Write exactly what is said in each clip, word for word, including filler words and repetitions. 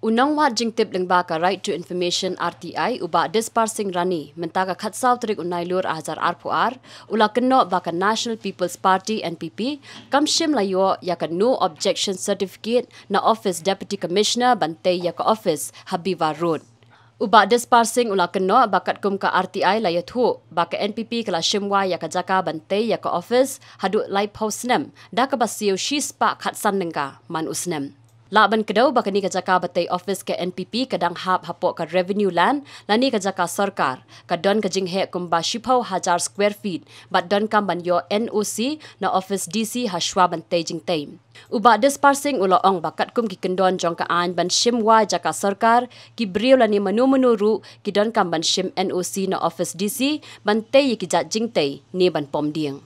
U nongwad jingtip lyngba ka Right to Information, R T I, u Bah Dispar Singh Rani, mynta ka khatsaw tarik u Nailur arhajar arphew ar, u la kynnoh ba ka National People's Party, N P P, kam shym la ïoh ïa ka No Objection Certificate na office Deputy Commissioner ban tei ïa ka office ha Biwa Road. U Bah Dispar Singh u la kynnoh ba katkum ka R T I la ïathuh ba ka N P P ka la shim wai ïa ka jaka ban tei ïa ka office haduh laiphew snem, da kaba siew shispah khatsan tyngka man u snem. Lah ban kdew ba kane ka jaka ba tei office ka N P P ka dang hap hapoh ka Revenue Land lane ka jaka sorkar, ka don ka jingheh kumba shiphew hajar square feet, bad donkam ban ïoh N O C na office D C ha shwa ban tei jingtei. U Bah Dispar Singh u la ong ba katkum ki kyndon jong ka aiñ ban shim wai jaka sorkar, ki briew lane mano mano ruh ki donkam ban shim N O C na office D C ban tei ïa ki jait jingtei ne ban pom dieng.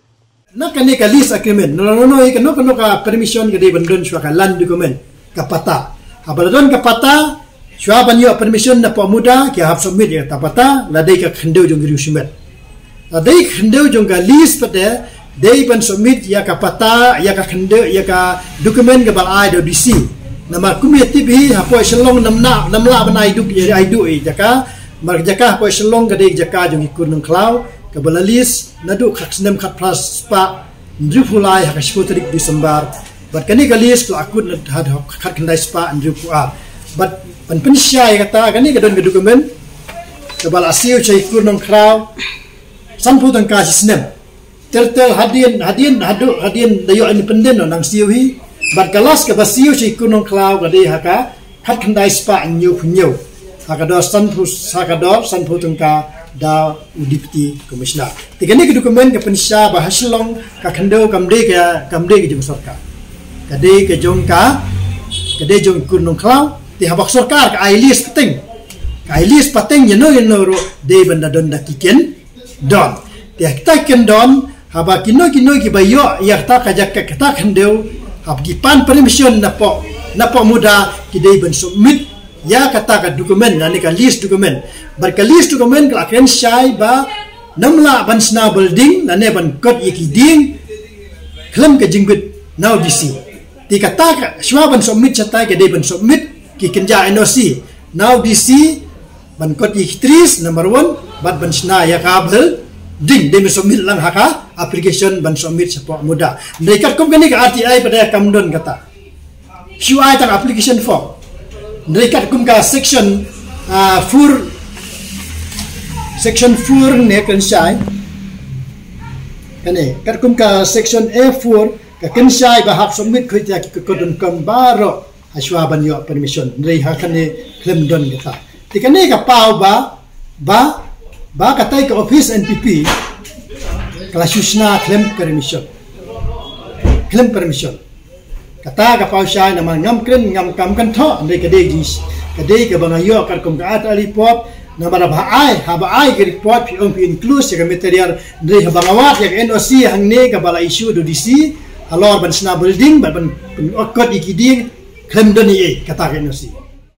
Na kane ka lease agreement, no, no, no, no, ïa kano kano ka permission ka dei ban don shuwa ka land document, ka patta. Haba la don ka patta, shuwa ban ïoh permission na pok MUDA, ki hap submit ïa kata patta, la dei ka khyndew jong ki riew shimet. La dei ka khyndew jong ka lease pat de, dei ban submit ïa ka patta, ïa ka khyndew, ïa ka document kaba la ai da u D C. Namar kum ïa tip hi, hapoh Shillong nam lah, nam lah ban ai duk, ïa ai duk ïa jaka, mar jaka hapoh Shillong ka dei jaka jong ki kur Nongkhlaw, kaba la lease, naduh khat snem khatphra spah hynriewphew lai ha ka shiphew tarik December. Bad kane ka lease ka la kut na ha khatkhyndai spah hynriewphew ar. Bad ban pynshai kata kane ka don ka document kaba la siew sha ki kur Nongkhlaw sanphew tyngka shi snem. Ter ter hadien, hadien, haduh, hadien da ïoh independent nang siew hi. Bad ka last kaba siew sha ki kur Nongkhlaw ka dei ha ka khatkhyndai spah hynñiewphew hynñiew. Ha ka dor sanphew, ha ka dor sanphew tyngka da u Deputy Commissioner. Te kane ka document ka pynshai ba ha Shillong ka khyndew kam dei ka, kam dei ka jong sorkar. Ka dei ka jong ka, ka dei jong kur Nongkhlaw. Te haba sorkar ka ai lease pateng, ka ai lease pateng ïano ïano ruh dei ban da don da ki kyndon. Te kita ki kyndon, haba kino kino kiba ïoh ïa kata ka jaka, kata ka khyndew, haba ki pan permission na pok, na pok MUDA, ki dei ban submit ïa kata ka document, lane ka lease document. Bad ka lease document ka la kren shai ba nam lah ban shna building lane ban kot ïa ki dieng khlem ka jingbit na u D C. Te kata ka shuwa ban submit shatai ka dei ban submit ki kynja N O C na u D C, ban kot ïa ki trees, number one, bad ban shna ïa ka building, dei ban submit lang ha ka application ban submit sha pok MUDA. Hynrei katkum kane ka R T I pat de kam don kata. Shu ai tang application form. Hynrei katkum ka section, ah, four, section four ne kan shai. Kane, katkum ka section A four, ka kan shai ba hap submit khuid ïa ki kot donkam baroh ha shuwa ban ïoh permission. Hynrei ha kane khlem don kata. Te kane ka paw ba, ba, ba katai ka office N P P ka la shu shna khlem permission. Khlem permission. Kata ka paw shai namar ngam kren ngam kam kan thoh, hynrei ka dei jing, ka dei kaba nga ïoh katkum ka R T I report, namar haba ai, haba ai ka report phi ong phi enclose ïa ka material, hynrei haba nga wad ïa ka N O C hangne kaba la issue da u D C, halor ban shna building, ban, ban, ban kot ïa ki dieng, khlem don ei ei kata ka N O C.